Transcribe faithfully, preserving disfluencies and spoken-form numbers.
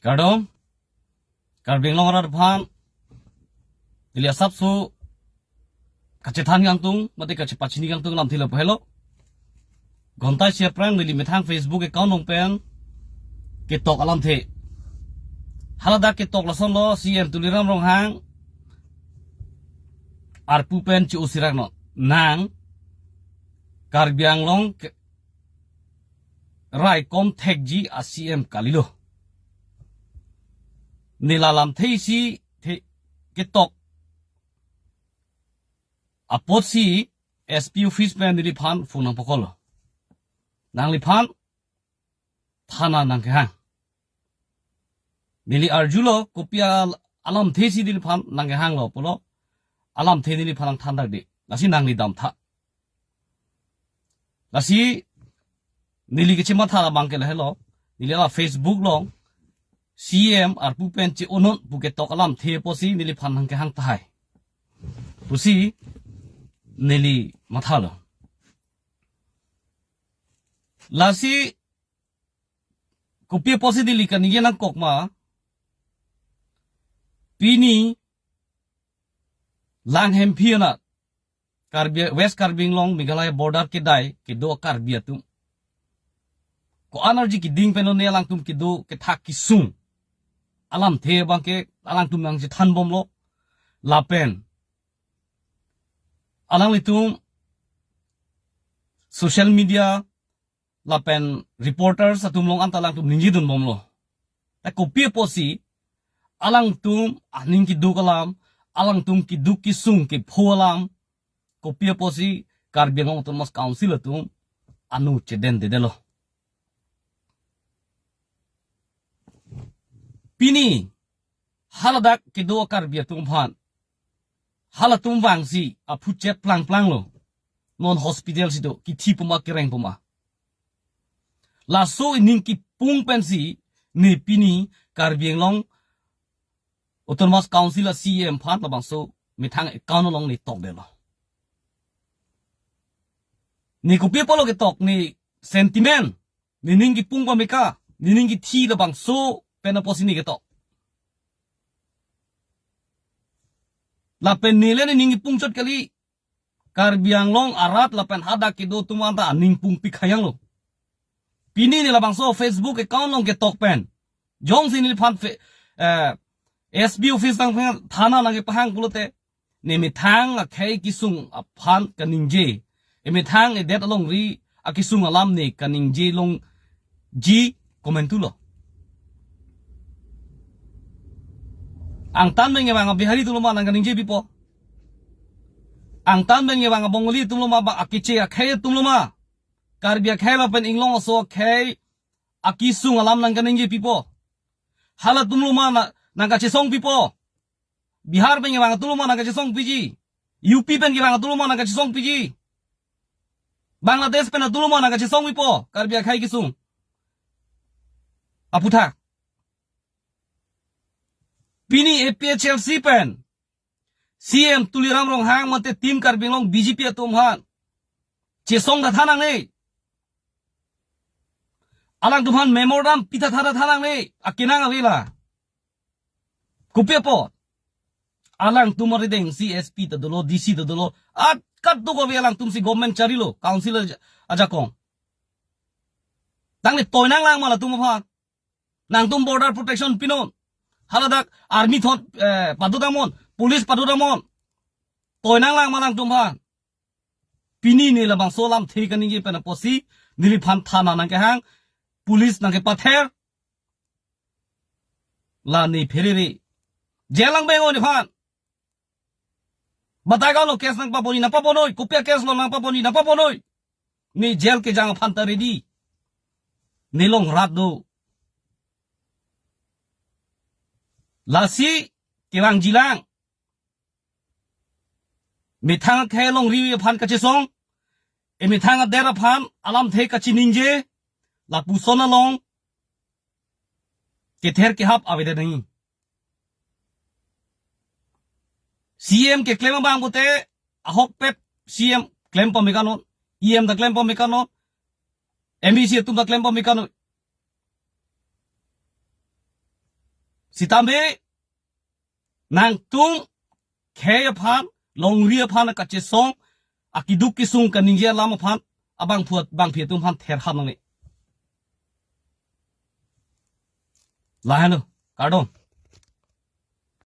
Kardom, Karbi Anglong arat aphan, neli asapso kachethan kangtung, mate kachepachini kangtung alamthe lapu helo. Ghonta isi aphrang neli methang Facebook account along pen ketok alamthe. Haladak ketok lasonlo, C M Tuliram Ronghang arpu pen che-o sirak non. Nang Karbi Anglong ke raikom thekji a-C M kalilo. Neli alamthe isi the ketok apotsi S P office pen neliphan phone nangpokolo. Nangliphan thana nangkehang. Neli arjulo kopi al-, alamthe si neliphan nangkehanglo pulo. Alamthe neliphan nangthan dakde. Lasi nangli damtha. Lasi neli kachematha abang ke lahelo. Neli la Facebook along C M arpu pen che-onon pu ketok alamthe apotsi neliphan nangkehang tahai pusi neli mathalo. Lasi kopi apotsi neli kaningje nangkok ma, pini lang Hemphi anat, Karbi, West Karbi Anglong Meghalaya border kedai kedo Karbi atum, ko-an arji keding pen lone alangtum kedo kethak kesung alamthe abang ke alangtum nangchethan bomlo. Lapen alanglitum social media lapen reporters atum along anta alangtum ningjedun bomlo. Ta kopi apotsi alangtum aning keduk alam, alangtum keduk kesung kepho alam, kopi apotsi Karbi Anglong Autonomous Council atum anu chedendedetlo. Pini haladak kedo Karbi atum aphan, halatum vangsi aphu chet plangplanglo. Non hospital si do, kithi puma kereng puma. Laso ining kipung pensi ne pini Karbi Anglong Autonomous Council a-C M aphan labangso methang account along ne tokdetlo. Ne kopi apotlo ketok, ne sentiment, ne ning kipung pameka, ne ning kithi labangso pen apotsi ne ketok. Lapen nele ne ning kipung chot kali, Karbi Anglong arat lapen hadak kedo atum anta aning pung pikhayanglo. Pini ne labangso Facebook account along ketok pen, jongsi neliphan fe-, eh, S P office nang thana nangkepahang pulote, ne methang akhei kesung aphan kaningje, e methang edet alongri akesung alam ne kaningje longji komantulo. Angtan pen kevang a-Bihari atumlo ma nangkaningje pipo? Angtan pen kevang a-Bengali atumlo ma, ba akeche akhei atumlo ma? Karbi akhei lapen inglong aso akhei akesung alam nangkaningje pipo? Halatumlo ma na, nangkachesong pipo? Bihar pen kevang atumlo ma nangkachesong piji? U P pen kevang atumlo ma nangkachesong piji? Bangladesh pen atumlo ma nangkachesong pipo Karbi akhei kesung aputhak? Pini A P H L C pen C M Tuliram Ronghang mate Team Karbi Anglong B J P atum aphan chesong tha thanangne. Alangtum aphan memorandum pi tha tha thanangne. Akenang avela. Kopi apot? Alangtum arideng si S P ta dolo, D C ta dolo. At kat do ko ave alangtum si government charilo, council aja-, ajakong. Tangte toinang lang ma latum aphan. Nangtum border protection pinon. Haladak army thot, eh, padut damnon, police padut damnon. Toinang lang ma nangtum aphan. Pini ne labangso alamthe kaningje pen apotsi neliphan thana nangkehang, police nangkepather. La ne pherere. Jail lang bengo nephan. Batai kalo case nangpaponji nangpaponoi, kopi a-case lo nangpaponji nangpaponoi. Ne jail kejang aphan ta ready. Ne along rat do. Lasi kevangjilang. Methang akhei alongri aphan kachesong, e methang adet aphan alamthe kachiningje, lapuson along kether kehap avedet nangji. C M keklem abang pute, ahokpet C M klem pamekanon, E M ta klem pamekanon, M A C atum ta klem pamekanon. Sitame nangtum khei aphan, longri aphan kachesong, akeduk kesung kaningje alam aphan, abangphu bangphi atum aphan therham nangne. Lahelo, kardom.